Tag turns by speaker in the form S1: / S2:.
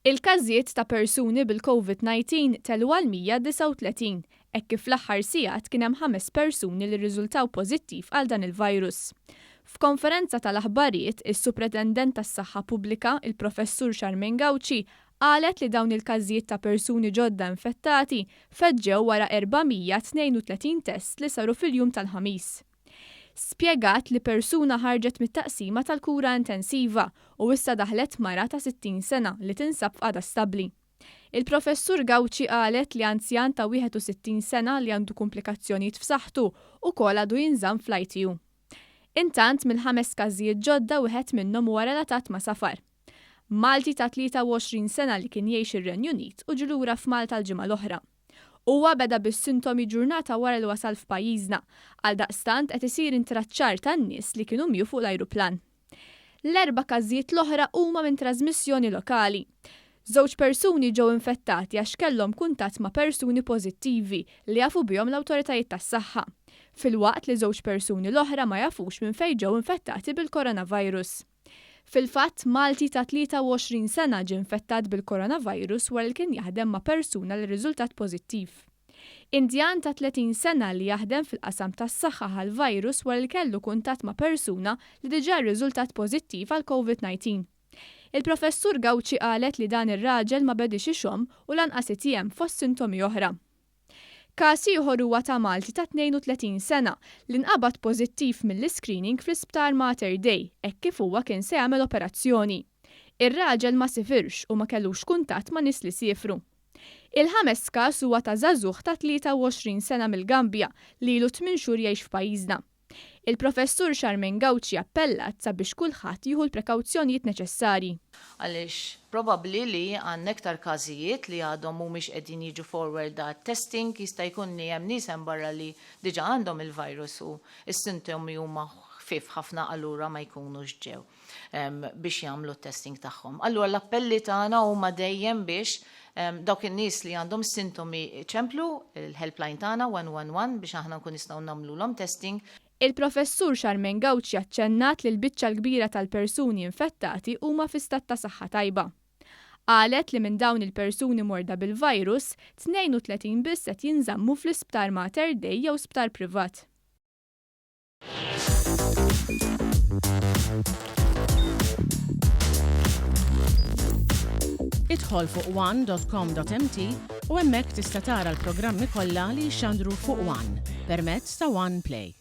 S1: Il-każijiet ta' persuni bil-Covid 19 telgħu għal 139 hekk kif fl-aħħar sigħat kien hemm ħames persuni li rriżultaw pożittiv għal dan il-virus. F'konferenza tal-aħbarijiet, is-Supretendent tas-Saħħa Pubblika, il-Professur Charmaine Gauci, qalet li dawn il-każijiet ta' persuni ġodda infettati feġġew wara 432 test li saru fil-jum tal-Ħamis. Spjegat li persuna ħarġet mit-taqsima tal-kura intensiva u issa daħlet mara ta' 60 sena li tinsab f'qagħda stabbli. Il-Professur Gauci qalet li anzjan ta' 61 sena li għandu kumplikazzjonijiet f'saħħtu ukoll għadu jinżamm fl-ITU. Intant, mill-ħames każijiet ġodda wieħed minnhom huwa relatat ma' safar. Malti ta' 23 sena li kien jgħix ir-Renju Unit u ġie lura f'Malta l-ġimgħa l-oħra. Huwa beda bis-sintomi ġurnata wara li wasal f'pajjiżna, għaldaqstant qed isir intraċċar tan-nies li kienu miegħu fuq l-ajruplan. L-erba' każijiet l-oħra huma minn trażmissjoni lokali. Żewġ persuni ġew infettati għax kellhom kuntatt ma' persuni pożittivi li jafu bihom l-awtoritajiet tas-saħħa, filwaqt li żewġ persuni l-oħra ma jafux minn fejn ġew infettati bil-coronavirus. Fil-fatt, Malti ta' 23 sena ġie infettat bil-coronavirus wara li kien jaħdem ma' persuna li rriżultat pożittiv. Indjan ta' 30 sena li jaħdem fil-qasam tas-saħħa ħa l-virus wara li kellu kuntatt ma' persuna li diġà rriżultat pożittiv għall-Covid 19. Il-Professur Gauci qalet li dan ir-raġel ma bediex ixomm u lanqas itiegħem fost sintomi oħra. Każ ieħor huwa ta' Malti ta' 32 sena li nqabad pożittiv mill-iscreening fl-Isptar Mater Dei hekk kif huwa kien se jagħmel operazzjoni. Ir-raġel ma sifirx u ma kellux kuntatt ma' nies li siefru. Il-ħames każ huwa ta' żagħżugħ ta' 23 sena mill-Gambja li ilu tmien xhur jgħix f'pajjiżna. Il-Professur Charmaine Gauci appellat sabiex kulħadd jieħu l-prekawzjonijiet neċessarji.
S2: Għaliex probabbli li għandna iktar każijiet li għadhom mhumiex qegħdin jiġu forward għat-testing, jista' jkun li hemm nies hemm barra li diġà għandhom il-virus u s-sintomi huma ħfief ħafna allura ma jkunux ġew biex jagħmlu t-testing tagħhom. Allura l-appelli tagħna huma dejjem biex dawk in-nies li għandhom sintomi ċemplu l-helpline tagħna 111 biex aħna nkun nistgħu nagħmlulhom testing.
S1: Il-Professur Charmaine Gauci aċċennat li l-biċċa l-kbira tal-persuni infettati huma fi stat ta' saħħa tajba. Qalet li minn dawn il-persuni morda bil-virus, 32 biss qed jinżammu fl-Isptar Mater Dei jew sptar privat.
S3: Idħol fuq one.com.mt u hemmhekk tista' tara l-programmi kollha li jixxandru fuq One permezz ta' One Play.